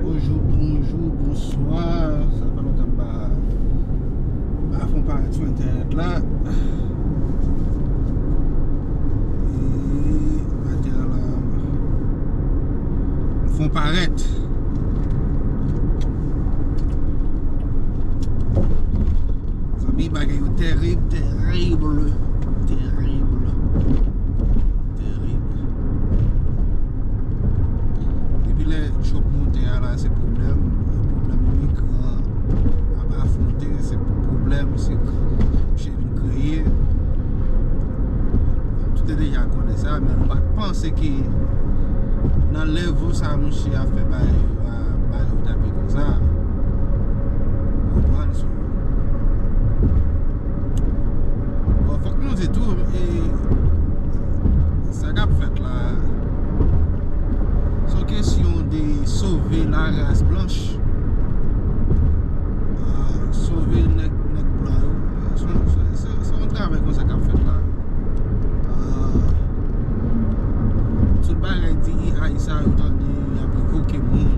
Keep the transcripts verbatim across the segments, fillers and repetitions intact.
Bonjou, bonjou, bonswa. Sa fè lontan m pa, pa fè yon parèt sou entènèt la. E maten an la, m fè yon parèt. Zanmi, bagay yo terib, terib, terib, terib. Depi lè Trump monte a la, se pwoblèm, pwoblèm imigran ap afwonte, se pwoblèm, se misye vin kreye. Tout te deja konnen sa, men nou pa t panse ke nan level sa misye ap fè bagay yo a, bagay yo tape konsa. Ou konprann? So, bon, fòk nou di tou, e, sa k ap fèt la, se yon kesyon de sove la ras blanch, ah, sove nèg, nèg blan yo. Se, se, se, se yon travay konsa k ap fèt la. Ah, tout bagay D E I sa yo tande y ap revoke moun.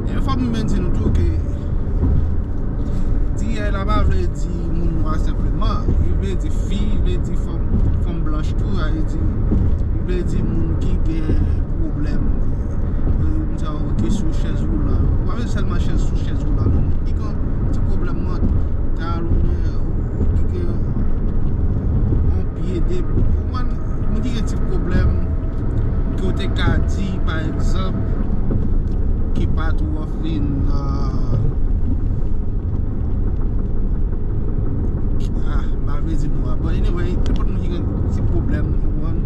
E fò m byen di nou tou ke D E I la pa vle di moun nwa senpleman. Li vle di fi, li vle di fanm, fanm blanch tou, sa vle di, li vle di moun ki gen pwoblèm, e, moun sa yo ki sou chèz woulan yo. Pa sèlman chèz, sou chèz woulan, non. Ki gen ti pwoblèm mantal oubyen ki gen yon pye de, ou konprann, moun ki gen ti pwoblèm ke w te ka di, pa egzanp, ki pa twò fin, ah, ah, m pa vle di mo a. But anyway, nenpòt moun ki gen ti pwoblèm, ou konprann.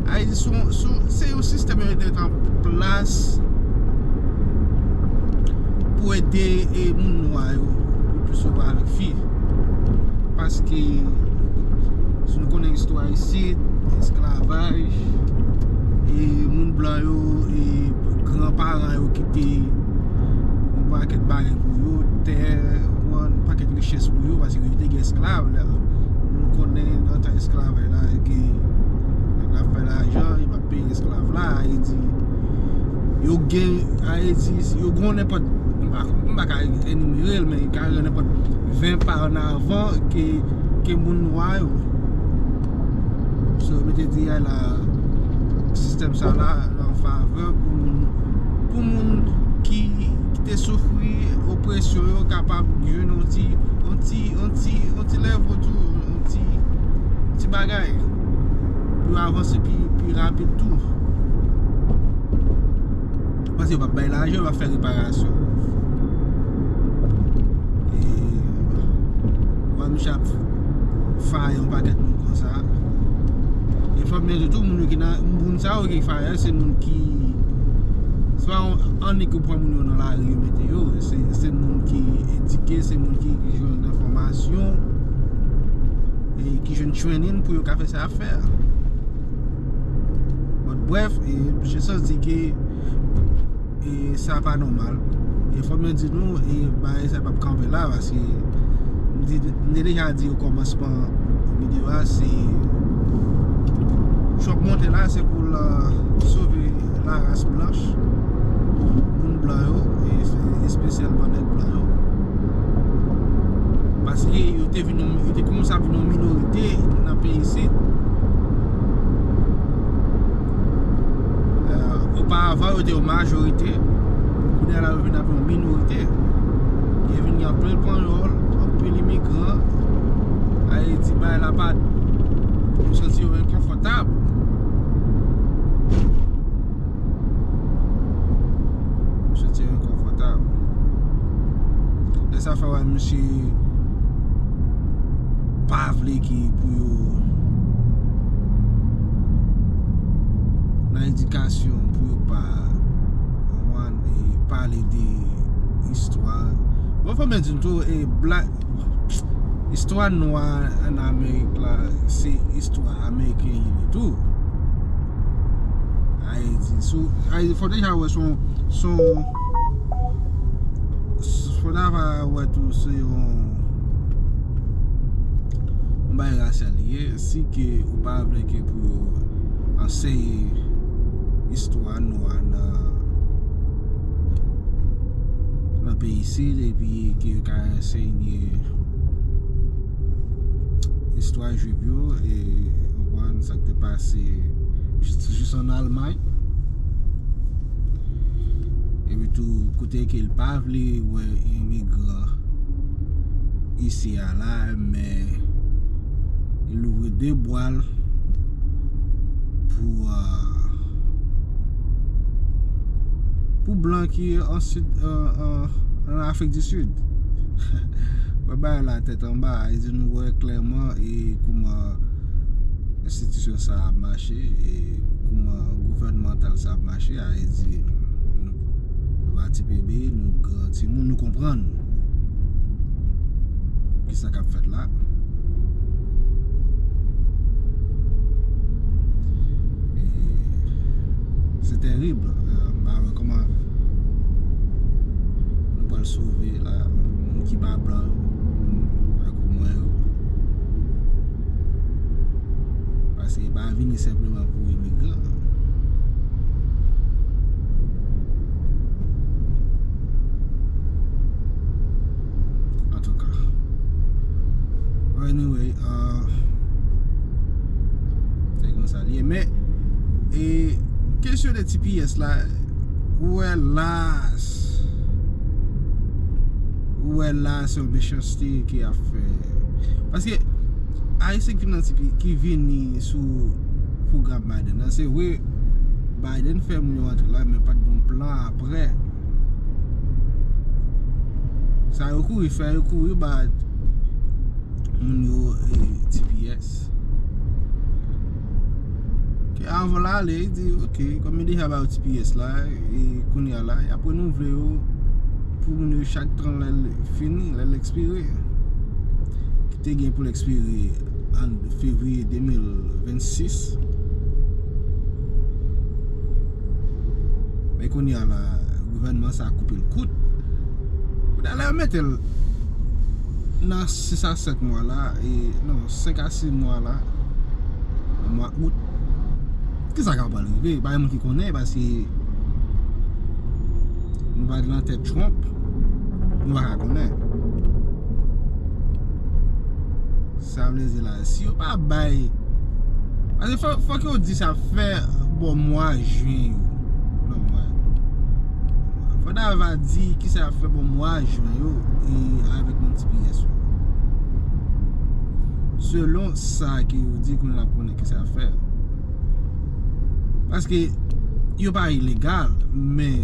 Ayiti, sou, sou, se yon sistèm yo te met an plas pou ede, e, moun nwa yo, yo plis yo pa avèk fi. Paske, si nou konnen istwa isit, esklavaj, e moun blan yo, e gran paran yo kite yon pakèt bagay pou yo, tè, yon pakèt richès pou yo, paske yo te gen esklav la. Nou konnen nan tan esklavaj la, ke nèg la fè lajan, li pa peye esklav la, e di, yo gen, a, e di, yo gen nenpòt, m pa, m pa ka enimere l, men yo ka gen nenpòt ven pa an avan ke, ke moun nwa yo. So, mete di a la, sistèm sa la, an favè pou moun, pou moun ki, ki te soufri opresyon yo kapab jwenn yon ti, yon ti, yon ti, yon ti lèvo tou, yon ti, ti bagay pou yo avanse pi, pi rapid tou. Paske yo p ap bay lajan, yo p ap fè reparasyon. E, wè, misye ap fire yon pakèt moun konsa. E fò m di tou, moun yo ki nan, moun sa yo ki fire, se moun ki, se pa yon, annik yo pran moun yo nan lari, yo mete yo. Se, se moun ki edike, se moun ki jwenn enfòmasyon, e ki jwenn training pou yo ka fè sa y ap fè a. But brèf, e, misye santi ke, e, sa pa nòmal. E fò m di nou, e, bagay sa p ap kanpe la, paske m di, m te deja di okòmansman videyo a, se Trump monte la, se pou l, e, sove la ras blanch, moun blan yo, e espesyalman nèg blan yo. Paske yo te vin yon, yo te kòmanse ap vin yon minorite nan peyi isit. E, oparavan, yo te yon majorite. Kounye a la, yo vin ap yon minorite. Yo vin gen anpil panyòl, anpil imigran. Ayiti, bagay la pa, yo santi yo enkonfòtab. Yo santi yo enkonfòtab. E sa fè wè misye pa vle ke pou yo nan edikasyon, pou yo pa, konprann, e pale de istwa. Bon, fò m di nou tou, e, black, istwa nwa an Amerik la, se istwa ameriken li ye tou. Ayiti, sou, Ayiti, fò deja wè son, son, fò deja wè tou se yon, yon bagay rasyal li ye, si ke ou pa vle ke pou yo anseye istwa nwa nan, nan peyi Sid, epi ke yo ka ensenye istwa Jwif yo, e konprann sa k te pase jis, jis ann Almay. Epi tou, kote ke l pa vle wè imigran isi a la, men l ouvri de bwa l pou, euh, pou blan ki an Sid, an, an, an Afrik di Sid. Wè bagay la tèt anba, e di nou wè klèman e kouman enstitisyon sa ap mache, e kouman gouvènmantal sa ap mache, a, e di nou, nou pa ti bebe, nou gran timoun, nou konprann kisa k ap fèt la. E se terib. E, m pa wè kòman nou pral sove la, moun ki pa blan yo, ak mwen yo. Paske e pa vini senpleman pou imigran. Antouka. Anyway, uh, se konsa li ye. Men, e, kesyon de T P S la, ou wè la, ou wè la, se yon mechanste ke y ap fè. Paske Ayisyen ki nan T P, ki vini sou pwogram Biden nan, se vre, Biden fè moun yo antre la, men pa t gen plan apre. Sa yo kouri fè, yo kouri ba moun yo, e, T P S. Ke avan l ale, li di, ok, kòm yo deja ba yo T P S la, e kounye a la, y ap renouvle yo pou moun yo chak tran lè l fini, lè l ekspire. Ki te gen pou l ekspire an fevriye de mil vennsis. Men kounye a la, gouvènman sa koupe l kout. Kounye a la, yo mete l nan sis a sèt mwa la, e, non, senk a sis mwa la, nan mwa out. Kisa k ap pral rive? Pa gen moun ki konnen, paske nou pa t nan tèt Trump, nou pa ka konnen. Sa vle di la, si yo pa bay, paske fò, fòk yo di sa fè bò mwa jen yo. Non, mwen. Fò n ava di kisa y ap fè bò mwa jen yo, e avèk moun T P S yo. Selon sa ke yo di, kounye a n ap konnen kisa y ap fè. Paske yo pa ilegal, men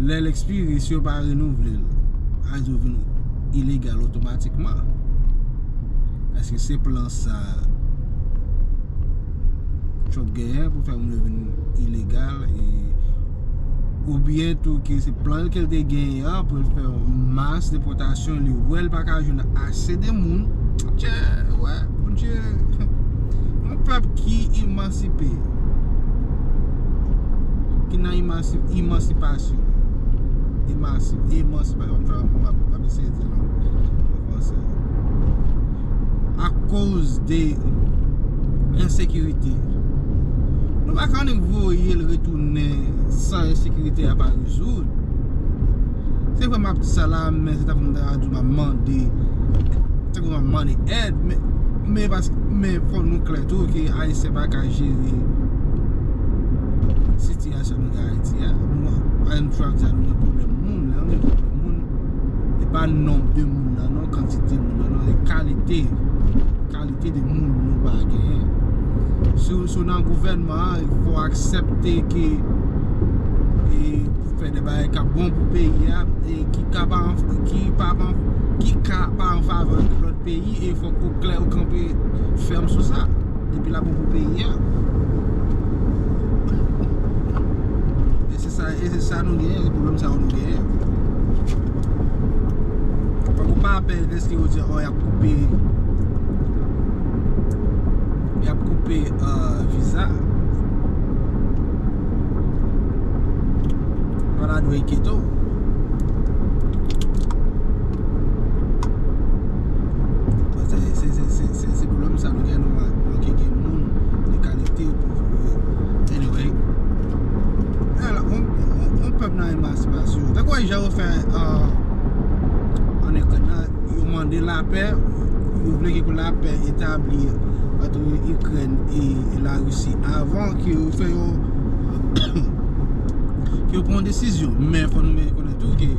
lè l ekspire, si yo pa renouvle l, a di yo vin ilegal otomatikman. Èske se plan sa Trump genyen pou fè moun yo vin ilegal, e, oubyen tou ke se plan l ke l te genyen an pou l fè yon mas depòtasyon, li wè l pa ka jwenn ase de moun. Tchè, wè, Bondye, yon pèp ki emansipe, ki nan emansi-, emansipasyon, emansi-, emansipasyon, m ap, m ap eseye di l an fransè. Akoz de ensekirite. Nou pa ka annik voye l retounen san ensekirite a pa rezoud. Se vre m ap di sa la, men se tankou m ta di w m ap mande, tankou m ap mande èd, men, men pas-, men fò nou klè tou ke Ayisyen pa ka jere sitiyasyon nou gen Ayiti a. Nou, an, nou ap di a nou gen pwoblèm moun, lè nou gen pwoblèm moun, e pa nonb de moun nan non, kantite moun nan non, e kalite, kalite de moun nou pa genyen. Si, si w nan gouvènman an, fò w aksepte ke, e, fè de bagay k ap bon pou peyi a, e ki ka pa an, ki pa, ki ka pa an favè de lòt peyi, e fòk ou klè, ou kanpe fèm sou sa. Epi l ap bon pou peyi a. E se sa, e se sa nou genyen, se pwoblèm sa yo nou genyen. Fòk ou pa pè dèske yo di, o, y ap koupe, y ap koupe, euh, viza. Sa pa ta dwe enkyete w. Paske se, se, se, se, se pwoblèm sa nou gen, nou, nou manke gen moun de kalite pou, pou, anyway. Jan yo fè, euh, an Ikrèn nan, yo mande lapè, yo vle ke pou lapè etabli ant Ikrèn e, e Larisi avan ke yo fè yon, ke yo pran yon desizyon. Men fò nou rekonèt tou ke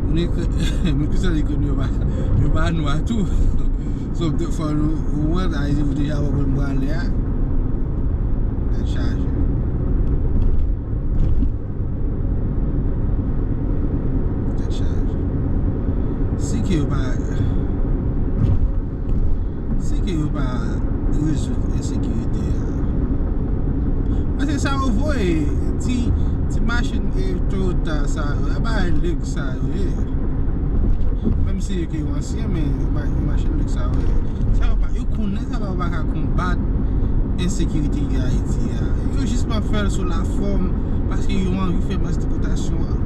moun Ikrèn, moun ki sòti Ikrèn yo pa, yo pa nwa tou. So, fò nou, ou wè, Ayiti, ou deja wè kote m prale a. Tèt chaje. Tèt chaje. Si ke yo pa, si ke yo pa rezoud ensekirite a. Paske sa yo voye, ti, ti machin, e, Toyota sa yo, e bagay lèg sa yo ye. Menm si yo ke yo ansyen, men ma-, machin lèg sa yo ye. Sa yo pa, yo konnen sa yo pa ka konbat ensekirite ki Ayiti a. Yo jis pa fè l sou lafòm, paske yo anvi fè mas depòtasyon an.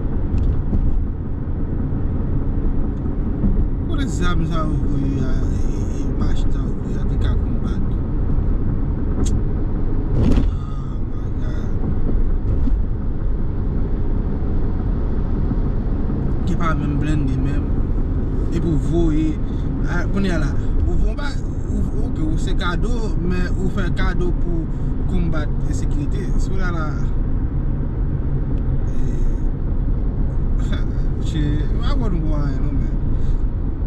Kote zam sa yo voye a, e, e, machin sa yo voye a, te ka konbat. Ah, my God. Ki pa menm blende menm. Epi w voye. Ah, kounye a la. Ou, ou pa, ou, ok, ou se kado, men ou fè kado pou konbat ensekirite. Se kounye a la. Eh, che, pa pran nou pou anyen, non, men.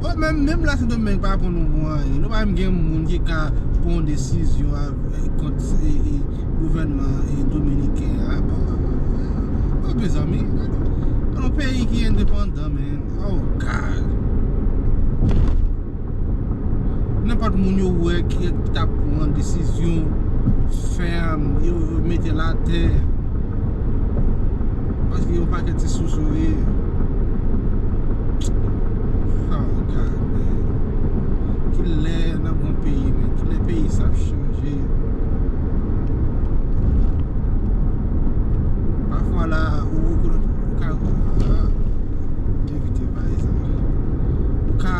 Bon, menm, menm la Sendomeng pa pran nou pou anyen. Nou pa menm gen moun ki ka pran desizyon avèk, kont, e, e, gouvènman, e, dominiken an. Bon, bon, mezanmi, yon peyi ki endepandan, men. Oh, God. Nenpòt moun yo wè ki, ki t ap pran desizyon fèm, yo, yo mete l atè. Paske yon pakèt ti sousou ye. Oh, God, man. Kilè n ap gen yon peyi, men? Kilè peyi sa ap chanje? Pafwa la, ou rekonèt, ou ka, ah, evite bagay sa. Ou ka,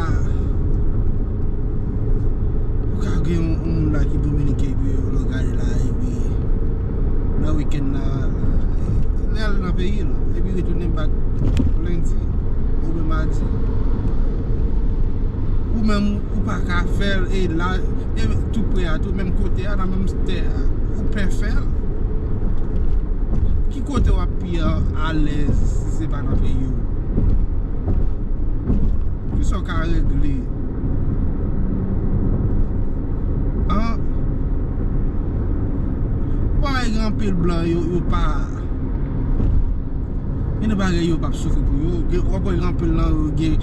ou ka gen yon, yon moun la ki dominiken, epi w gade la, epi nan wikenn la, li al nan peyi l, epi retounen back lendi, oubyen madi. Ou menm, ou pa ka fè l, e la, e tou pre a, tou menm kote a, nan menm tè a, ou pè fè l. Ki kote w ap pi a-, alèz si se pa nan peyi w? Kisa w ka regle? An? Ou pa wè gen anpil blan yo, yo pa, gen de bagay yo p ap soufri pou yo. Gen, w ap wè gen anpil nan yo, gen,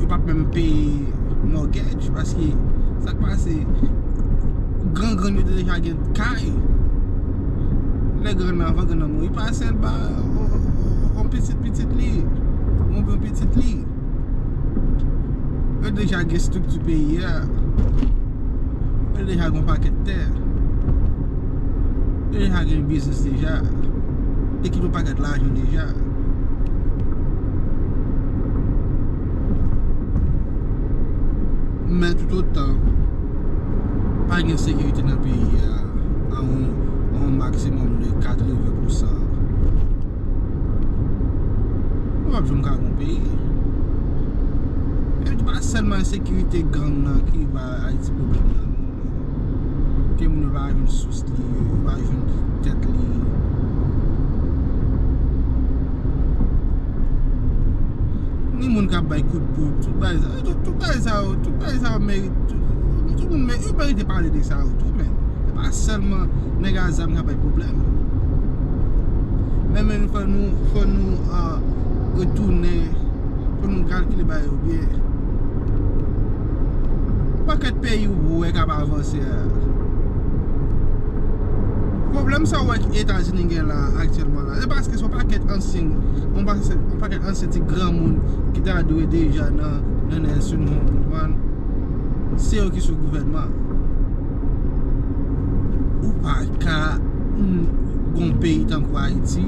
yo p ap menm peye mortgage, paske sa k pase, gran grann yo te deja gen kay. Lè grann nan, anvan grann nan mouri, pase l ba yon, yon pitit pitit li, yon pitit li. Yo deja gen estrikti peyi a. Yo deja gen yon pakèt tè. Yo deja gen biznis deja. Yo kite yon pakèt lajan deja. Men toutotan pa gen sekirite nan peyi a, a yon, a yon maksimòm de katreven pousan, nou p ap janm ka gen yon peyi. E pa sèlman ensekirite gang nan ki ba Ayiti pwoblèm nan, non. Ke moun yo pa jwenn sous li, yo pa jwenn tèt li. Ni moun k ap bay kout poud, tout bagay sa, tout, tout bagay sa yo, tout bagay sa yo merit, tout, tout moun me-, yo merite pale de sa yo tou, men. Se pa sèlman nèg a zam k ap bay pwoblèm. Men, men, fò nou, fò nou, ah, retounen, fò nou kalkile bagay yo byen. Yon pakèt peyi ou wè k ap avanse a. Pwoblèm sa w wè Etazini gen la aktyèlman la, se paske se yon pakèt ansyen, yon pakèt, yon pakèt ansyen ti granmoun ki ta dwe deja nan, nan Nelson, ou konprann? Se yo ki sou gouvènman. Ou pa ka, mm, gon peyi tankou Ayiti,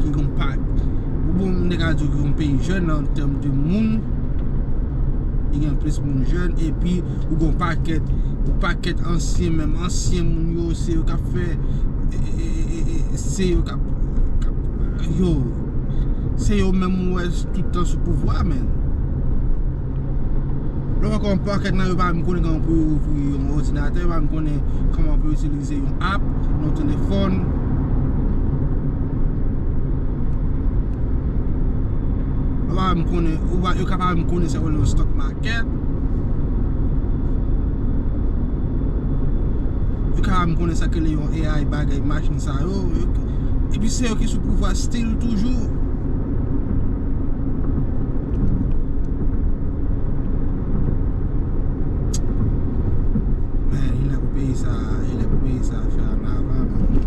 ki gon pa, ou bon, m te ka di w ki yon peyi jèn an tèm de moun, li gen plis moun jèn, epi ou gon pakèt, yon pakèt ansyen, menm ansyen moun yo, se yo k ap fè, e, e, e, e, e, se yo k ap, k ap, Yo, se yo menm ou wè tout tan sou pouvwa, man. Lè w wè kòman pakèt nan yo pa menm konnen kòman pou yo ouvri yon òdinatè, yo pa menm konnen kòman pou yo itilize yon app nan telefòn. Yo pa menm konnen, yo pa, yo ka pa menm konnen sa yo rele yon stock market. Yo ka pa menm konnen sa k rele yon A I bagay, machin sa yo. Yo, epi se yo ki sou pouvwa still toujou. Men, li lè pou peyi sa, li lè pou peyi sa fè ann avan, men.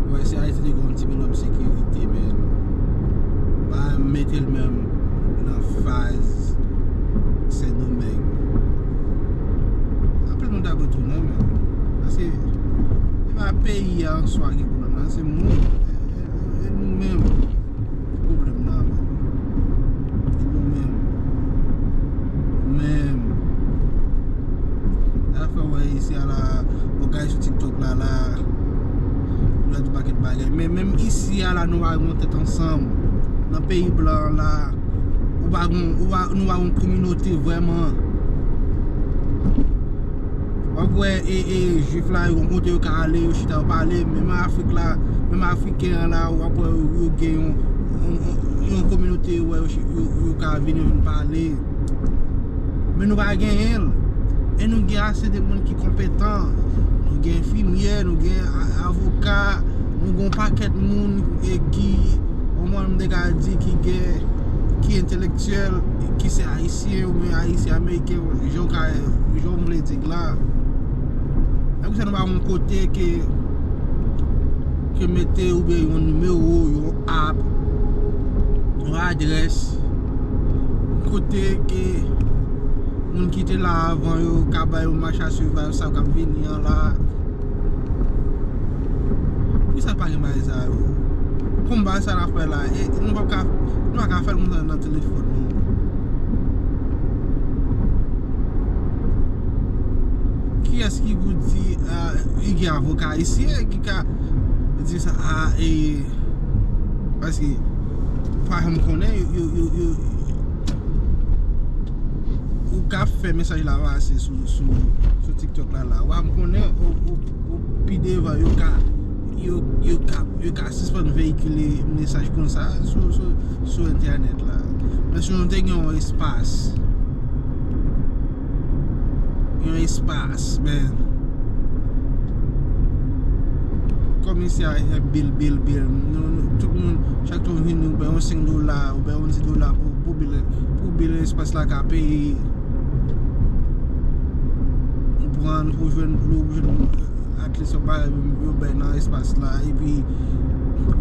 Wè, si Ayiti te gen yon ti minimòm sekirite, men, ba mete l menm nan faz Sendomeng. Anpil moun t ap retounen, men. Paske, se pa peyi a an swa ki pwoblèm nan, se moun. E, e, e nou menm. Pwoblèm nan, men. E nou menm. Menm. Sa fè w wè isi a la, bon, gade sou TikTok la, la, nou ap di pakèt bagay. Men menm isi a la, nou pa gen yon tèt ansanm. Nan peyi blan an la, ou pa gen, ou pa, nou pa gen yon kominote vrèman. W ap wè, e, e, Jwif la, yo gon kote yo ka ale, yo chita, yo pale. Menm Afrik la, menm Afriken an la, w ap wè, yo, yo gen yon, yon, yon, yon kominote, yo, yo, yo ka vin, yo vin pale. Men nou pa genyen l. E nou gen ase de moun ki konpetan. Nou gen enfimyè, nou gen a-, avoka, nou gen yon pakèt moun, e, ki, omwen, m te ka di ki gen, ki entelektyèl, ki se ayisyen oubyen ayisyen ameriken, jan w ka, jan w vle di l la. E poukisa nou pa yon kote ke, ke mete oubyen yon nimewo, yon app, yon adrès, kote ke moun ki te la avan yo ka ba yo mach a swiv, ba yo sa k ap vini an la. Poukisa pa gen bagay sa yo? Konba sa n ap fè la, e nou pa ka, nou pa ka fè l konsa nan telefòn, non. Kiyès ki pou di, ah, li gen avoka isi, e ki ka di sa, ah, e, paske, pa janm konnen, yo, yo, yo, yo, ou ka fè mesaj la pase sou, sou, sou TikTok la, la. Ou pa konnen, ou, ou, ou pi devan, yo ka, yo, yo ka, yo ka sispann veyikile mesaj konsa sou, sou, sou entènèt la. Men si nou te gen yon espas, yon espas, men, kòm isi a, se bil, bil, bil. Nou, nou, tout moun, chak tan w vini, ou bay yon senk dola, ou bay yon dis dola pou, pou bil, pou bil espas la ka peye. Ou pran, ou jwenn, ou jwenn, at least, yon bagay yo bay nan espas la, epi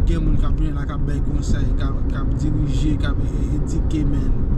gen moun k ap vini la, k ap bay konsèy, k ap, k ap dirije, k ap e-, edike, men.